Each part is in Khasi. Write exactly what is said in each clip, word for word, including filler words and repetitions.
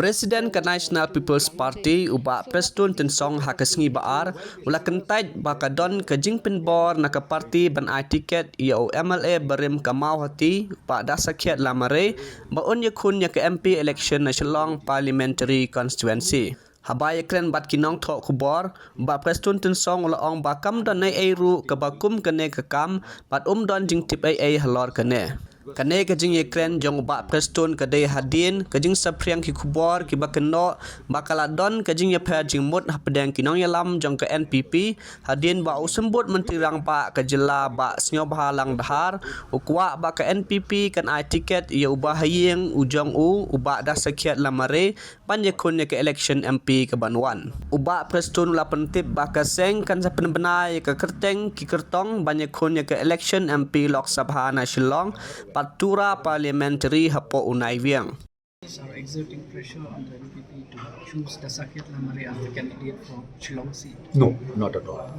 President ka National People's Party, u Bah Prestone Tynsong, ha ka sngi ba ar, u la kyntait ba ka don ka jingpynbor na ka party ban ai tiket ïa u M L A barim ka Mawhati, u Bah Dasakhiat Lamare, ba un ïakhun ïa ka M P election na Shillong Parliamentary Constituency. Haba ïakren bad ki nongthoh khubor, u Bah Prestone Tynsong u la ong ba kam don ei ei ruh kaba kum kane ka kam, bad um don jingtip ei ei halor kane. Kane ka jingïakren jong u Bah Prestone ka dei hadien ka jingsaphriang ki khubor kiba kynnoh ba ka la don ka jingïapher jingmut hapdeng ki nongïalam jong ka N P P, hadien ba u Symbud Myntri Rangbah ka jylla, Bah Sniawbhalang Dhar, u kwah ba ka N P P kan ai tiket ïa u bahaïing u jong u, u Bah Dasakhiat Lamare, ban ïakhun ïa ka election M P kaban wan. U Bah Prestone u la pyntip ba ka seng kan sa pynbna ïa ka kyrteng ki kyrtong ban ïakhun ïa ka election M P Lok Sabha na Shillong bad Tura Parliamentary hapoh u Naiwieng. Are exerting pressure on the N P P to choose Dasakhiat Lamare as the candidate for Shillong seat? No, not at all.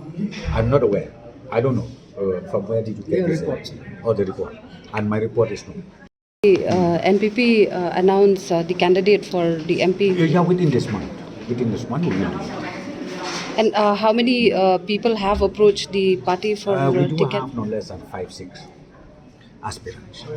I'm not aware. I don't know. Uh, from where did you get this? Report, sir. Oh, the report. And my report is no. Uh, N P P uh, announced uh, the candidate for the M P. Yeah, yeah, within this month. Within this month, we will do. And uh, how many uh, people have approached the party for Uh, we uh, do ticket? Have no less than five, six aspirants.